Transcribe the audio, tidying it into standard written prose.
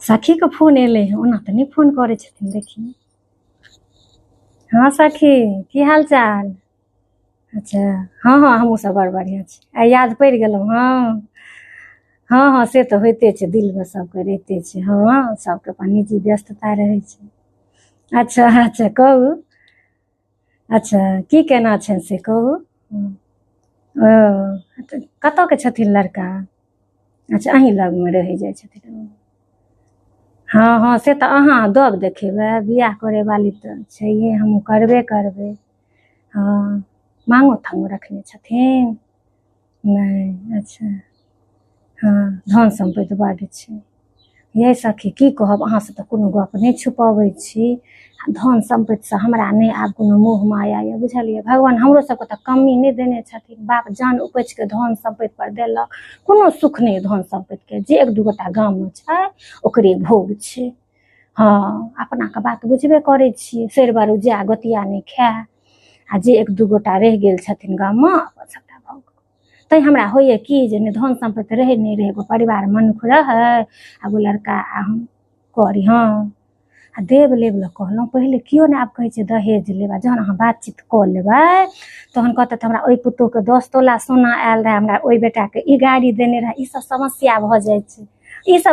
सखीके phone एलै हँ, ओना तऽ नहि फोन करै छथिन। देखियौ। हँ सखी, की हाल चाल? अच्छा, हँ हँ, हमहूँ सब बड़ बढ़िआँ छी। आइ याद पड़ि गेलहुँ? हँ हँ हँ, से तऽ होइते छै, दिलमे सबके रहिते छै। हँ, सबके अपन निजी व्यस्तता रहै छै। अच्छा अच्छा, कहू। अच्छा, की केना छनि से कहू। ओ कतऽके छथिन लड़का? अच्छा, अहीं लगमे रहै जाइ छथिन। हँ हँ, से तऽ अहाँ दब देखेबै, बियाह करै वाली तऽ छैहे, हमहूँ करबे करबै। हँ, मांगो तांगो रखने छथिन? नहि, अच्छा। हँ, धन सम्पत्ति बड्ड छै। यै सखी, की कहब, अहाँसँ तऽ कोनो गप नहि छुपबै छी। धन सम्पत्तिसँ हमरा नहि आब कोनो मोह माया यऽ, बुझलियै? भगवान हमरो सबके तऽ कमी नहि देने छथिन। बाप जान उपछि कऽ धन सम्पत्ति पर देलक, कोनो सुख नहि धन सम्पत्तिके। जे एक दू गोटा गाममे छै ओकरे भोग छै। हँ, अपनाके बात बुझबे करै छियै, सरि बारू जाय गोतिया नहि खाय, आ जे एक दू गोटा रहि गेल छथिन गाममे अपन सबटा भोग। तैँ हमरा होइए कि जे नहि धन सम्पत्ति रहै नहि रहै, एगो परिवार मनुख रहै आ एगो लड़का आ हम करी। हँ, आ देब लेब लए कहलहुँ, पहिले केओ नहि आब कहै छै दहेज लेब। आ जहन अहाँ बातचीत कऽ लेबै तहन कहतथि हमरा ओहि पुतोहके 10 तोला सोना आयल रहए, हमरा ओहि बेटाके ई गाड़ी देने रहए। ईसब समस्या भऽ जाइ छै ईसब।